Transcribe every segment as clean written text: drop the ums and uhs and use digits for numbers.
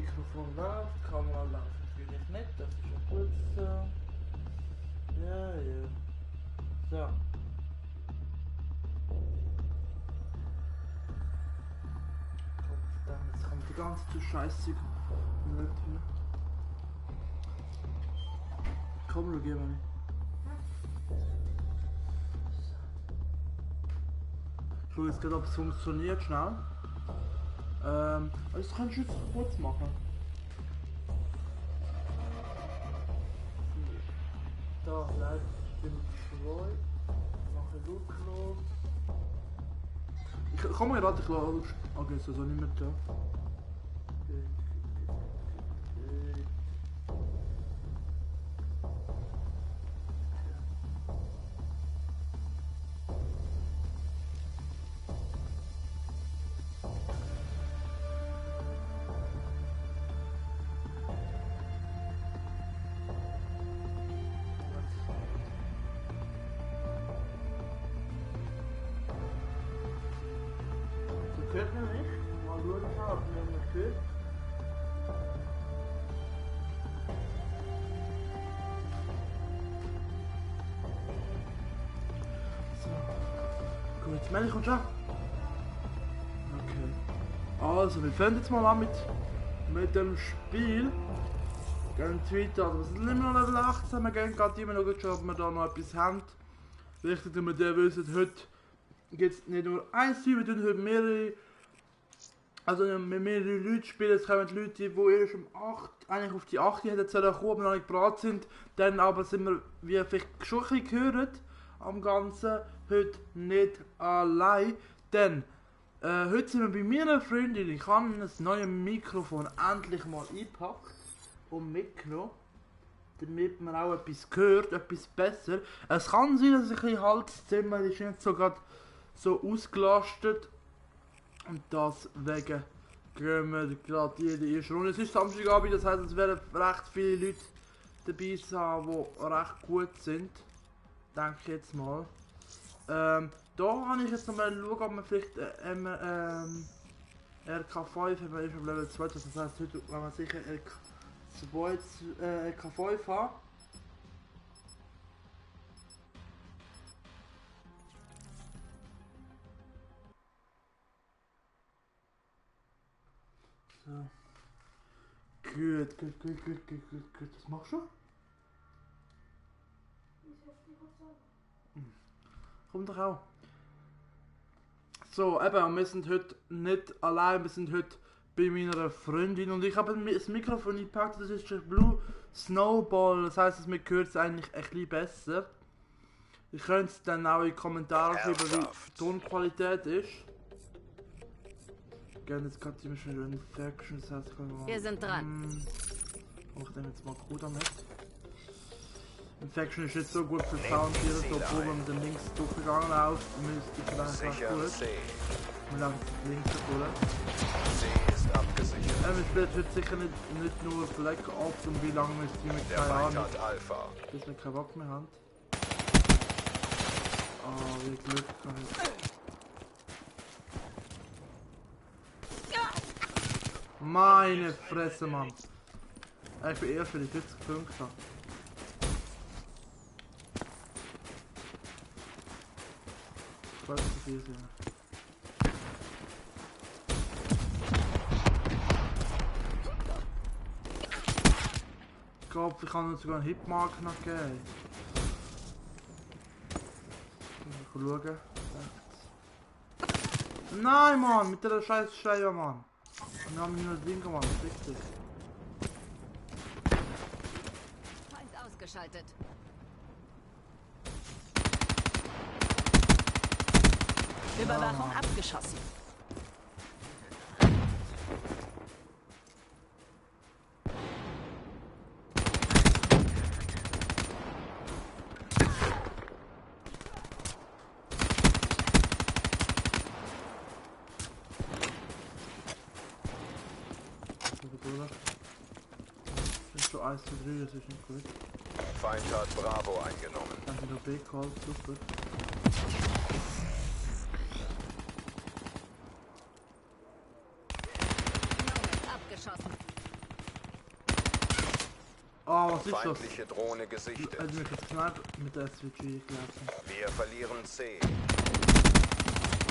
Mikrofon läuft, Kamera läuft natürlich nicht, das ist ja gut so. Ja. So. Gottverdammt, jetzt kommt die ganze Zeit Scheiße. Kamera geben wir nicht. Ich schaue jetzt gerade, ob es funktioniert, schnell. Das kannst du jetzt kurz machen. Da, live Stimme 2. Mache Look. Ich kann mal gerade klar. Okay, so nicht mehr da. Hört man mich? Mal schauen, ob man mich hört. So. Gut, Melli kommt schon. Okay. Also, wir fangen jetzt mal an mit dem Spiel. Gehen weiter. Also, wir sind immer noch Level 18. Wir gehen gerade immer noch schauen, ob wir da noch etwas haben. Wichtig, dass wir den wissen, heute gibt es nicht nur ein Team, wir tun heute mehrere. Also mit mehreren Leuten spielen, es kommen Leute, die erst um 8, eigentlich auf die 8 hätten sollen kommen, aber noch nicht bereit sind. Dann aber sind wir, wie ihr vielleicht schon ein bisschen gehört, am Ganzen, heute nicht allein. Denn heute sind wir bei meiner Freundin, ich habe das neue Mikrofon endlich mal eingepackt und mitgenommen. Damit man auch etwas hört, etwas besser. Es kann sein, dass ich ein halt das Zimmer ist nicht so gerade so ausgelastet. Und deswegen gehen wir gerade jede erste Runde. Es ist Samstagabend, das heisst, es werden recht viele Leute dabei sein, die recht gut sind. Denke ich jetzt mal. Da kann ich jetzt noch mal schauen, ob man vielleicht RK5, wenn man ist auf Level 2, das heisst, heute wenn man sicher RK5 hat. So. Gut. Was machst du? Komm doch auch. So, eben, wir sind heute nicht allein, wir sind heute bei meiner Freundin und ich habe das Mikrofon eingepackt, das ist der Blue Snowball, das heisst, man hört es eigentlich ein bisschen besser. Ich könnte es dann auch in die Kommentare schreiben, wie die Tonqualität ist. Jetzt gerade ziemlich schnell Infection, das heißt, wir sind dran. Ich nehme jetzt mal gut damit. Infection ist jetzt so gut für Sound hier, so obwohl wenn man den links durchgegangen läuft, müsste vielleicht recht gut. Wir laufen links durch. C ist abgesichert. Wir spielen jetzt sicher nicht nur Black Ops und wie lange wir es ziemlich Der keine Feind Ahnung. hat Alpha. Bis wir keinen Bock mehr haben. Oh, wie Glück gehabt. Meine Fresse, Mann. Ich bin eher für die 40 Punkte. Ich weiß nicht, wie viel sind. Ich glaube, ich kann uns sogar einen Hitmark noch geben. Mal schauen. Nein, Mann, mit der scheiß Scheibe, Mann. Wir haben nur das Ding gemacht, richtig. Feind ausgeschaltet. Überwachung abgeschossen. Das ist so 1 zu 3, das ist nicht gut. Feind hat Bravo eingenommen. Dann wieder B-Call, super. Abgeschossen. Oh, was ist das? Feindliche Drohne gesichtet. Also mich jetzt knapp mit der SVG gelassen. Wir verlieren C.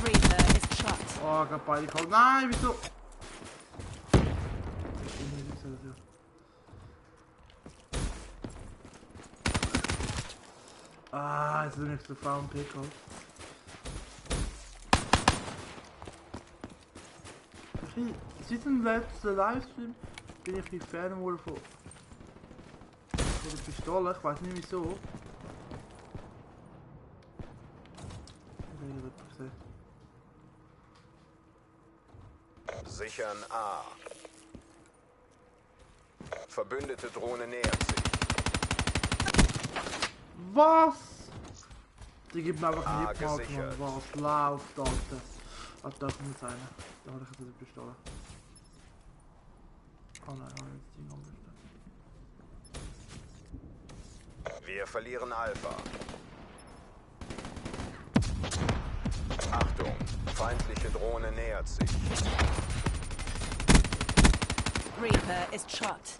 Reaper is shot. Oh, gerade beide geholt. Nein, wieso? Ah, jetzt bin ich zu VMP geholt. Seit dem letzten Livestream bin ich ein bisschen Fan geworden von der Pistole. Ich weiß nicht wieso. Sichern A. Verbündete Drohne nähert sich. Was? Die gibt mir einfach Ah, nicht mal. gesichert. Was läuft, Alter? Ah, da kommt jetzt einer. Da habe ich jetzt eine Pistole. Oh nein, ich habe jetzt die Nummer. Wir verlieren Alpha. Achtung, feindliche Drohne nähert sich. Reaper is shot.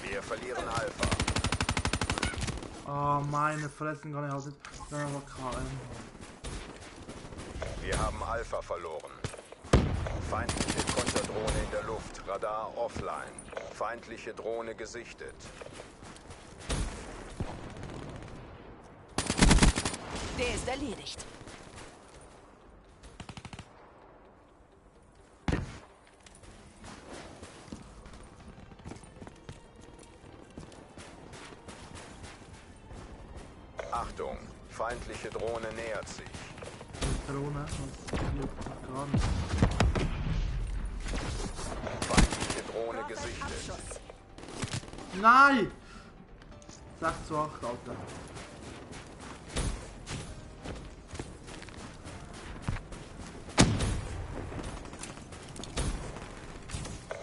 Wir verlieren Alpha. Oh, meine Fressen kann ich halt nicht. Dann aber KM. Wir haben Alpha verloren. Feindliche Konterdrohne in der Luft. Radar offline. Feindliche Drohne gesichtet. Der ist erledigt. Achtung, feindliche Drohne nähert sich. Drohne, was liegt gar nicht. Feindliche Drohne gesichtet. Abschuss. Nein! 6 zu 8, Alter.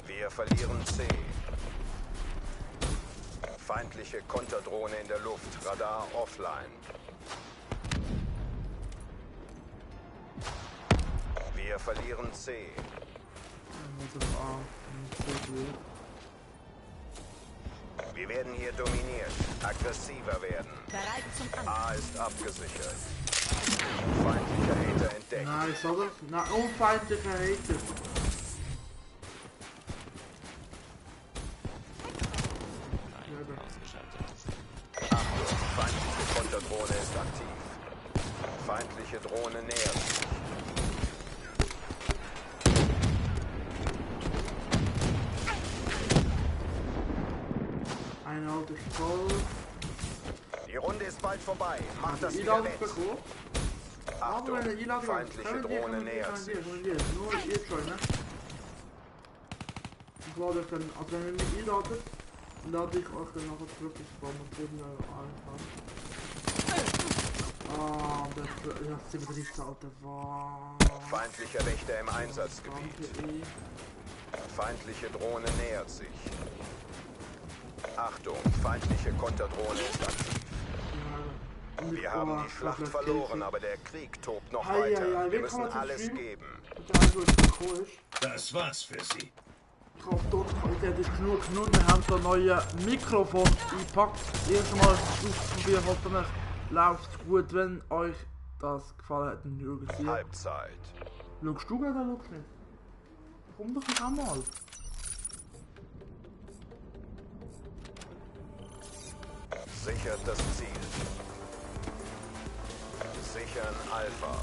Wir verlieren C. Feindliche Konterdrohne in der Luft. Radar offline. Wir verlieren C. Wir werden hier dominiert. Aggressiver werden. Bereit zum Angriff. A ist abgesichert. Feindlicher Hater entdeckt. Nice, oder? Na, unfeindlicher Hater. Achtung, feindliche Konterdrohne ist aktiv. Feindliche Drohne nähert sich. Ein Auto ist voll. Die Runde ist bald vorbei. Macht das wieder Einladung wett. bekommen. Aber Achtung, wenn eine Einladung feindliche Drohne nähert sich. Nur jetzt schon, ne? Ich lade euch dann, also wenn ihr mich einladet, lade ich euch dann nachher zurück ins Spawn und würde einfach. Ah, das ja, 37, Alter, wow. Feindlicher Wächter im Einsatzgebiet. Feindliche Drohne nähert sich. Achtung, feindliche Konterdrohne ist aktiv. Wir haben die Schlacht verloren, aber der Krieg tobt noch weiter. Wir müssen alles geben. Das war's für Sie. Qualität ist genug. Wir haben da neue Mikrofon eingepackt. Erstmal ausprobieren, hoffentlich läuft es gut. Wenn euch das gefallen hat, dann schaut ihr. Halbzeit. Schaust du gerade oder schaust du nicht? Komm doch nicht einmal. Sichert das Ziel. Sichern Alpha.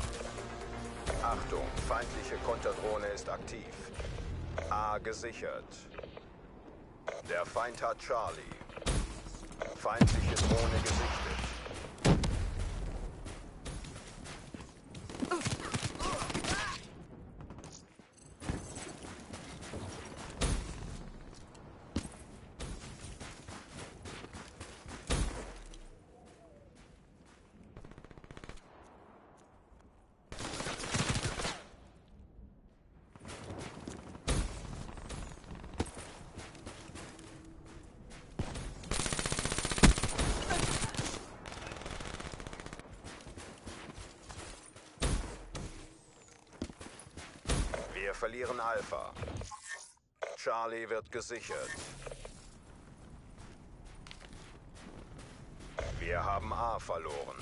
Achtung, feindliche Konterdrohne ist aktiv. A gesichert. Der Feind hat Charlie. Feindliche Drohne gesichtet. Wir verlieren Alpha. Charlie wird gesichert. Wir haben A verloren.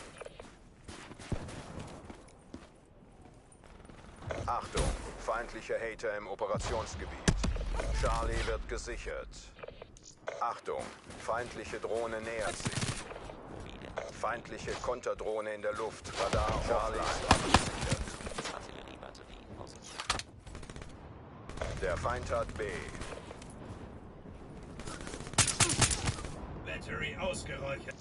Achtung, feindliche Hater im Operationsgebiet. Charlie wird gesichert. Achtung, feindliche Drohne nähert sich. Feindliche Konterdrohne in der Luft. Radar Charlie ist abgesichert. Der Feind hat B. Battery ausgeräuchert.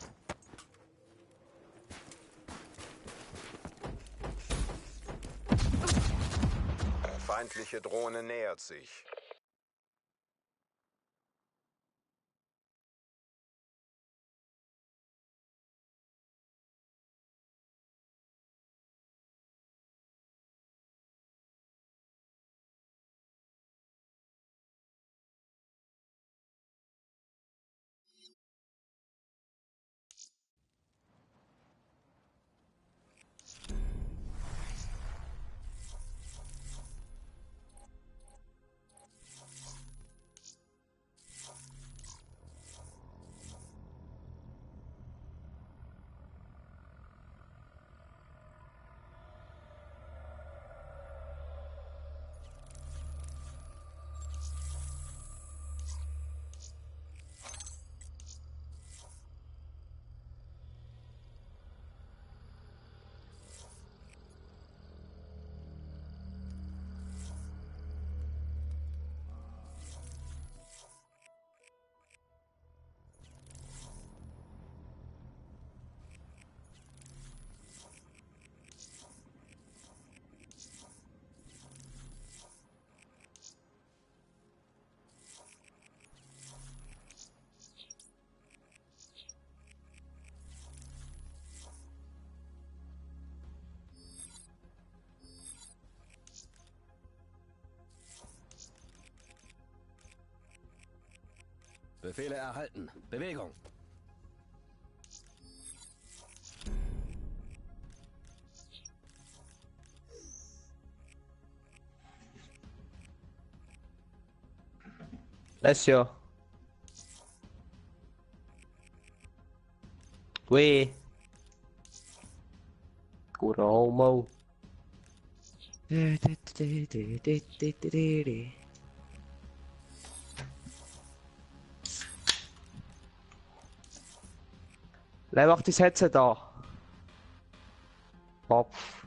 Feindliche Drohne nähert sich. Befehle erhalten. Bewegung. Alessio. Qui. Cura homo. Wer macht das Headset da? Kopf.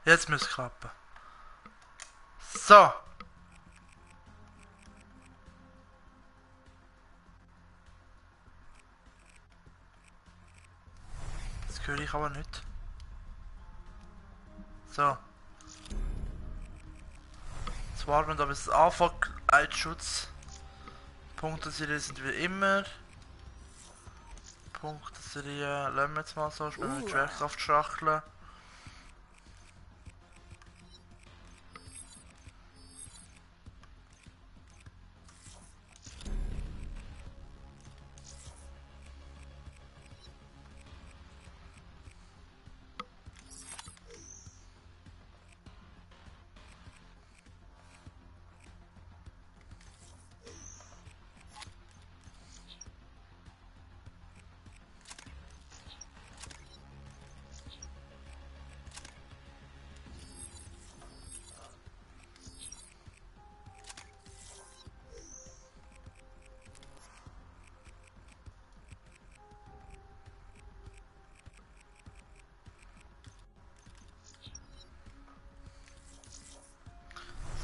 Jetzt müsste es klappen. So. Das höre ich aber nicht. So. Jetzt warten wir da bis es anfängt. Eidschutz. Punkteserie sind wie immer. Punkteserie lassen wir jetzt mal so. Spielen wir mit Schwerkraft schachteln.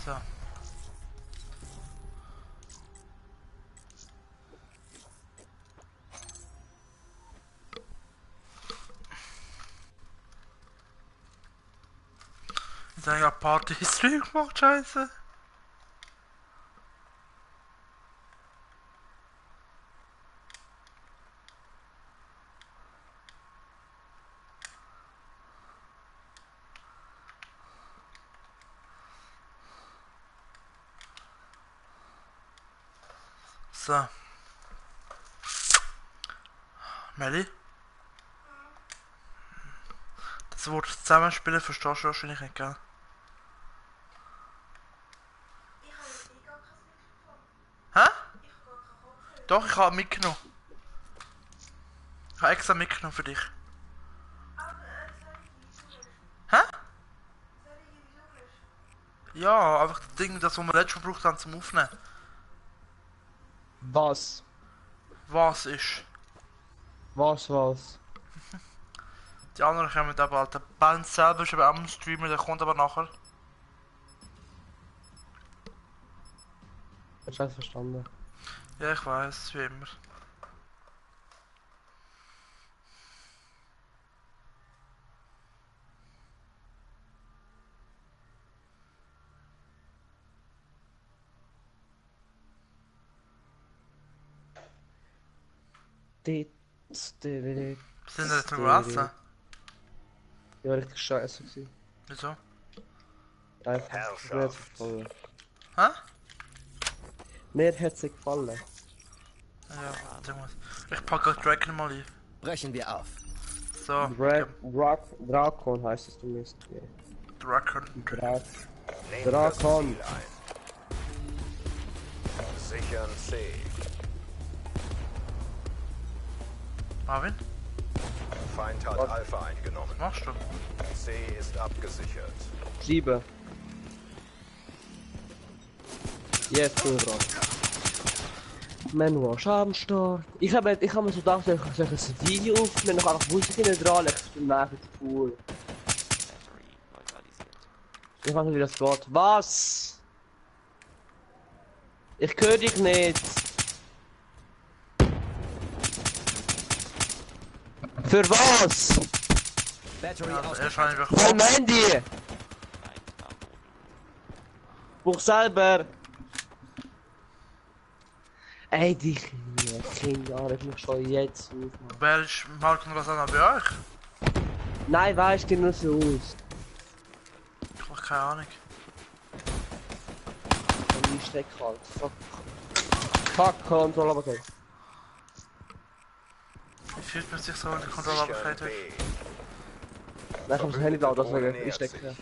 So. Jetzt habe ich ja Party-Stream gemacht, scheiße. So. Melli? Das Wort zusammenspielen verstehst du wahrscheinlich nicht, gell? Hä? Doch, ich habe mitgenommen. Ich habe extra mitgenommen für dich. Hä? Ja, einfach das Ding, das wir letztes Mal gebraucht haben zum Aufnehmen. Was? Was ist? Was? Die anderen kommen da bald. Der Band selber ist aber am Streamer, der kommt aber nachher. Hast du das verstanden? Ja, ich weiß, wie immer. Sind Sind das nur Essen? Ja, richtig scheiße gewesen. Wieso? Einfach Herrschaft. mir hat's gefallen. Hä? Mir hat's gefallen. Ja, warte mal. Ich packe Dragon mal ein. Brechen wir auf. So, Drakon heißt es zumindest. Ja. Dragon. Nehmt Drakon. das Ziel ein. Sichern C. Marvin, Feind hat Alpha eingenommen. was machst du? C ist abgesichert. 7. Jetzt Führer. Manual Schadenstart. Ich hab mir so gedacht, ich kann ein Video aufnehmen, ich kann einfach Musik in dran, ich bin nachher cool. Ich weiß nicht, wie das geht. Was? Ich höre dich nicht. Für was? Battery Ja, aus. er ist einfach Mein Handy! Buch selber! Ey, die Kinder, ich muss schon jetzt aufmachen. Wer ist Marco und Rosanna bei euch? Nein, weißt du, nur so aus. Ich hab keine Ahnung. Und ich steck halt. Fuck, Kontrolle, aber okay. Wie fühlt man sich so in der Kontrollabhängigkeit? Sichern B. Nein, ich hab das Handy da, das Drohne ich nähert stecke. sich.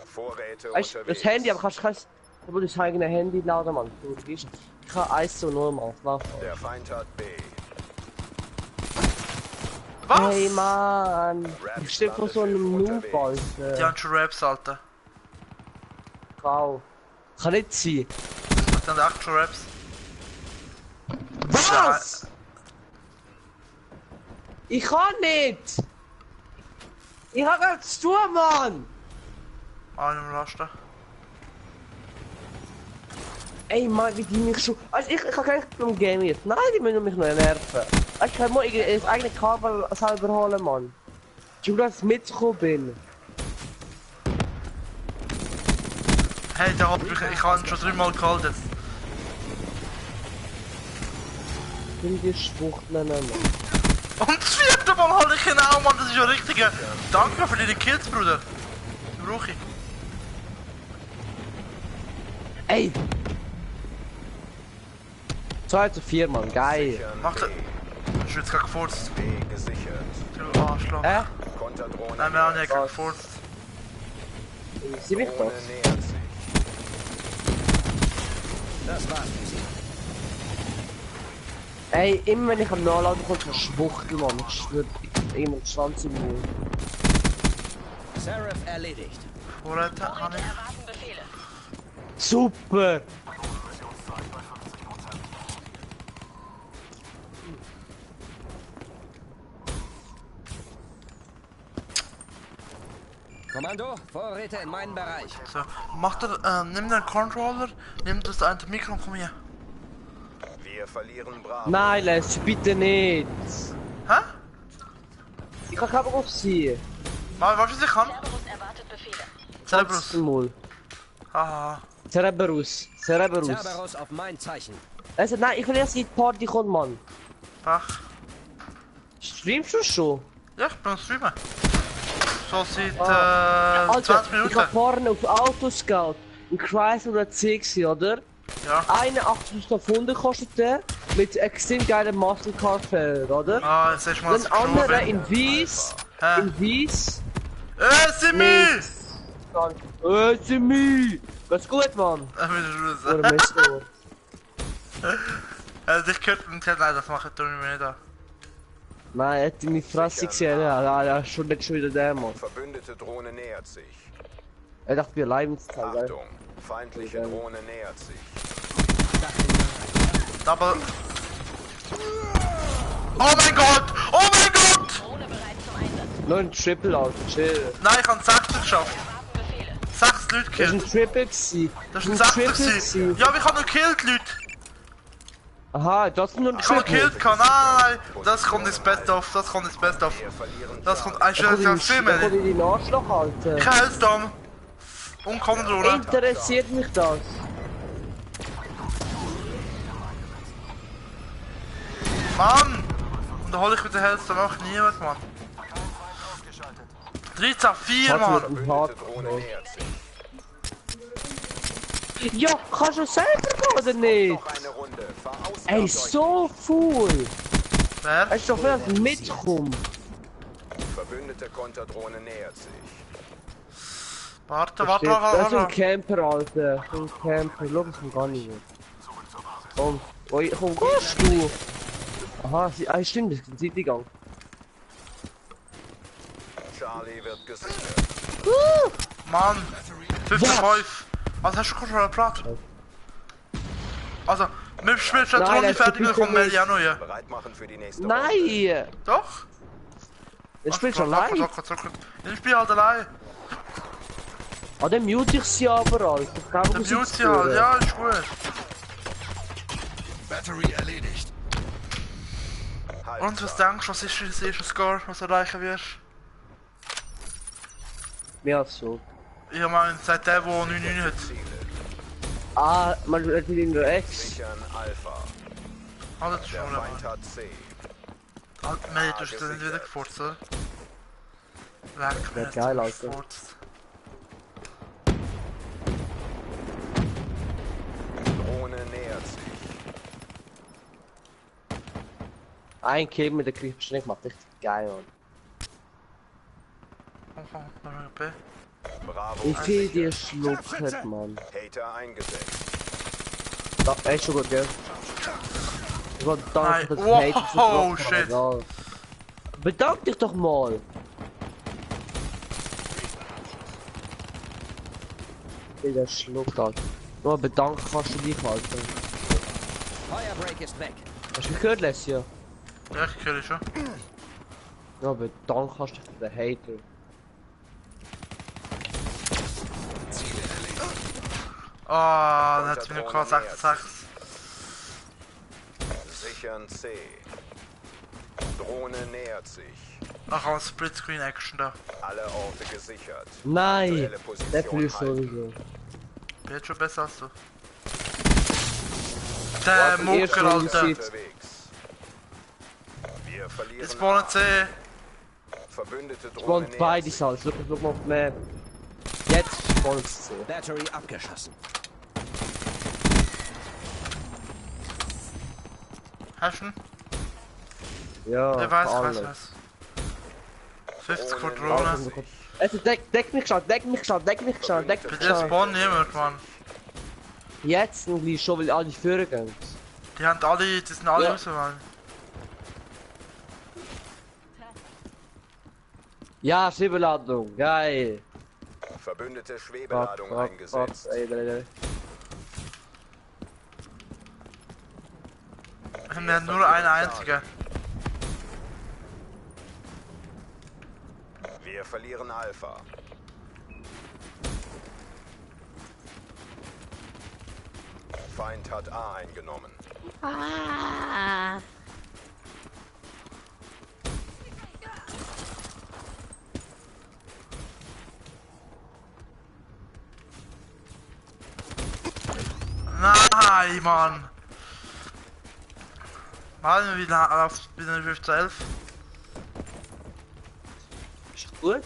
Vorräte Weißt du, unterwegs. das Handy, aber kannst du das eigene Handy laden, Mann. Du vergisst. Ich kann 1 zu 0 mal. Warte. Der Feind hat B. Was? Hey, Mann. Ich steck vor so einem Noob, Die Alter. haben schon Raps, Alter. Frau. Kann nicht sein. Die haben echt schon Raps. Was? Ich kann nicht! Ich hab gar nichts zu tun, Mann! Einem Raster. Ey, Mann, wie die mich schon... Also ich kann gar nicht beim Game jetzt. Nein, die müssen mich noch nerven. Ich kann mal das eigene Kabel selber holen, Mann. Ich will, dass ich mitgekommen bin. Hey, der hat mich, ich habe ihn schon 3 Mal gehalten. Bin die Schwuchteln, Mann. Und das 4. Mal halt ich genau, Mann, das ist ja richtig. Danke für deine Kills, Bruder. Die brauche ich. Ey! 2 zu 4, Mann, geil. Sichern Macht er. B. Ich bin jetzt gerade gefurzt. B gesichert. Du Arschloch. Konterdrohne Nein, wir haben ja nähert gerade Was? gefurzt. Sie mich sich. doch. Drohne nähert sich. Das war's für Sie. Ey, immer wenn ich am Nachladen komme, so Schwuchtel, Mann. Ich schwör, jemand Schwanz im Mund. Seraph erledigt. Vorräte kann ich. Erwarten Befehle. Super! Kommando, Vorräte in meinen Bereich. So, macht er, nimm den Controller, nimm das eine Mikro und komm hier. Wir verlieren Bravo. Nein, lass bitte nicht! Hä? Ich kann keinen Bock auf sie. Mal, was ich kann? Cerberus erwartet Befehle. Cerberus. Mal. Haha. Cerberus. Cerberus auf mein Zeichen. Also nein, ich will erst in die Party kommen, Mann. Ach. Streamst du schon? Ja, ich bin am Streamen. So seit Alter, 20 ich Minuten. hab vorne auf Autoscout ein Chrysler C gewesen, oder? Ja. 81.000 Pfund kostet der. Mit extrem geilen Muscle-Car-Fahrer, oder? Ah, jetzt hast du mal Den anderen in Weiss. Hä? In Weiss. Simi! Simi! Geht's gut, Mann? Oder Mestor? Also ich gehört und gesagt, nein, das mache ich nicht da. Nein, er hat meine Fresse gesehen, ja, ist schon nicht schon wieder der, Mann. Verbündete Drohne nähert sich. Er dachte, wir live ins Teil, gell? Achtung, feindliche Drohne nähert sich. Aber... Oh mein Gott! Oh mein Gott! Drohne bereit zum Einsatz. Nur ein Triple, Alter, chill. Nein, ich habe 60 geschafft. Befehle. 6 Leute Das ist gekillt. ein Triple gewesen. Das ist ein 60 Triple gewesen. Ja, aber ich habe noch gekillt, Leute. Aha, das ist nur ein Ich habe noch Triple. gekillt. Nein. Das kommt ins Best-of. Das kommt ins Best-of. Wir verlieren Das kommt... Da Ich will kommt das in filmen. den Arschloch, Alter. Ich helfe Dom. Und Kommandore. Interessiert mich das? Mann! Und da hole ich mit der Hälfte auch niemand, Mann. 13-4, Mann! Verbündete Drohne nähert sich. Ja, kannst du selber gehen oder nicht? Noch eine Runde. Verausgabt Ey, euch. so cool! Wer? Hast du doch will mitkommen? Verbündete Konterdrohne nähert sich. Warte. Das ist ein Camper, Alter. So ein Camper. Schau, ich komm gar nicht mehr. Komm, komm, gehst du? Aha, stimmt, das ist ein Zeitgang. Charlie wird gesichert. Mann! 5-5! Also hast du schon einen Platz? Also, wir spielen schon die Nein, Runde das fertig und ist kommen wir ja noch hier. Bereit machen für die nächste Runde. Nein! Doch? Ich spiel schon live. Ich spiele halt allein. Ah, dann mute ich sie aber, Alter. Ich kann Der Musik Beauty halt, hören. ja, ist gut. Und was denkst du, was ist das erste Score, was du erreichen wirst? Mehr als so. Ich meine, seit der, der 9-9 hat. Ah, man hat ihn in der Ex. Sichern Alpha. Ah, das ist Der schon Feind hat C. Halt, mate, du hast das nicht wieder gefurzt, oder? Leck, mir Ja, geil, Alter. gefurzt. Drohne nähert sich. Ein Kill mit der Kriegbeschränkung macht richtig geil, Mann. Okay, dann bin ich Bravo Wie viel dir gesichert. schluckt, Mann. Hater eingesetzt. Da, ey, ist schon gut, gell? Ich wollte Nein. danken, dass Wow, Hate schon shit. egal. Bedank dich doch mal! Wie der schluckt, Alter. Nur bedanken kannst du dich, Alter. Firebreak ist weg. Hast du mich gehört, Lesja? Ja, ich kill dich schon. Ja, bedanken kannst du dich für den Hater. Ah, dann hat's mir noch gehabt, 6-6. Sichern C. Drohne nähert sich. Ach, ein Splitscreen-Action da. Alle Orte gesichert. Nein! Aktuelle Position Der verliert halten. sowieso. Bin jetzt schon besser als du. Der Mucker, erste Alter. Runde Unterwegs. Wir verlieren Jetzt wollen C. Verbündete Ich Drohne wollte nähert beide sich. Salz, schau mal auf die Map. Jetzt wollen sie sehen. Battery abgeschossen. Hast du ihn? Ja, Der weiß, alle. weiß. 50 vor Drohne Drohne. nähert sich. Also deck mich schon, deck mich schon, deck mich schon, deck Bei mich dir schon. spawnen niemand, Mann. Jetzt irgendwie schon, weil alle führen gehen. Die haben alle, die sind alle Ja. rausgegangen. Ja, Schiebeladung, geil. Verbündete Schwebeladung eingesetzt. Ey. Wir haben nur eine einzige. Wir verlieren Alpha. Feind hat A eingenommen. Nein, Mann! Mal wieder auf 1511. Ist gut.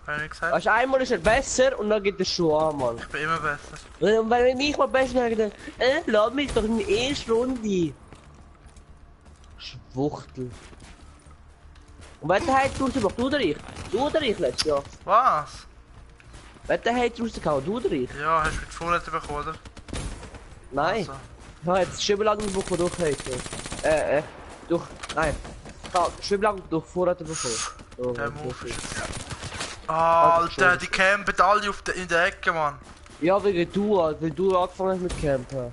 Hab ich nicht gesagt? Also einmal ist er besser und dann geht er schon an, Mann. Ich bin immer besser. Und wenn ich mal besser wäre, lass mich doch in die erste Runde. Schwuchtel. Und wer der Hate rausgebracht? Du oder ich? Du oder ich letztes Jahr? Was? Wer der Hate rausgehauen? Du oder ich? Ja, hast du mit Vorräten bekommen, oder? Nein. Also. Ich habe jetzt Schübellagen bekommen durch Hate. Nein. Ich habe Schübellagen durch Vorräte bekommen. Der Move ist jetzt... Alter, die campen alle in der Ecke, Mann. Ja, wegen du, Alter, weil du angefangen hast mit Campen.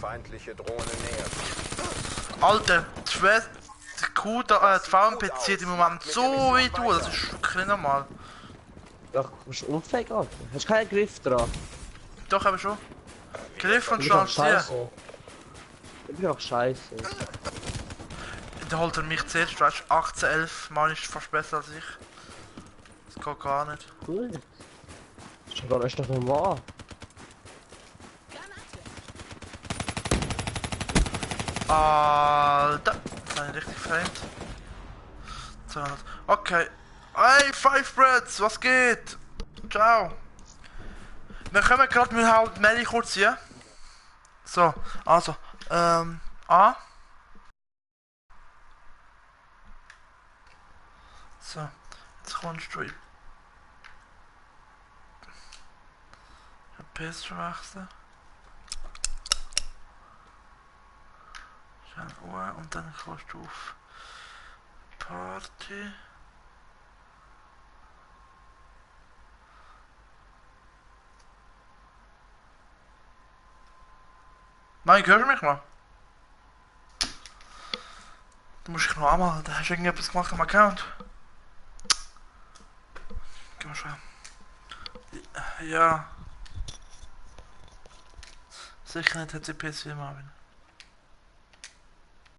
Feindliche Drohne nähert sich. Alter, die VMP zieht im Moment so weit durch, das ist wirklich nicht normal. Ja, du bist unfähig, Alter. Hast keinen Griff dran. Doch, aber schon. Griff und Du bist auch Chance hier. scheiße. Du bist auch scheiße. Dann holt er mich zuerst, du weißt, 18, 11 Mann ist fast besser als ich. Das geht gar nicht. Gut. Das ist gar nicht doch normal. Alter, das habe ich richtig verhängt. 200. Okay. Hey, Five Breads, was geht? Ciao. Wir kommen gerade mit halt Melli kurz hier. So, also, A. So, jetzt kommst du in PS wechseln. Schnell Uhr und dann kommst du auf Party. Nein, hörst du mich noch? Du musst dich noch anmelden, hast du irgendetwas gemacht am Account? Geh mal schnell. Ja. Sicher nicht HCP Marvin.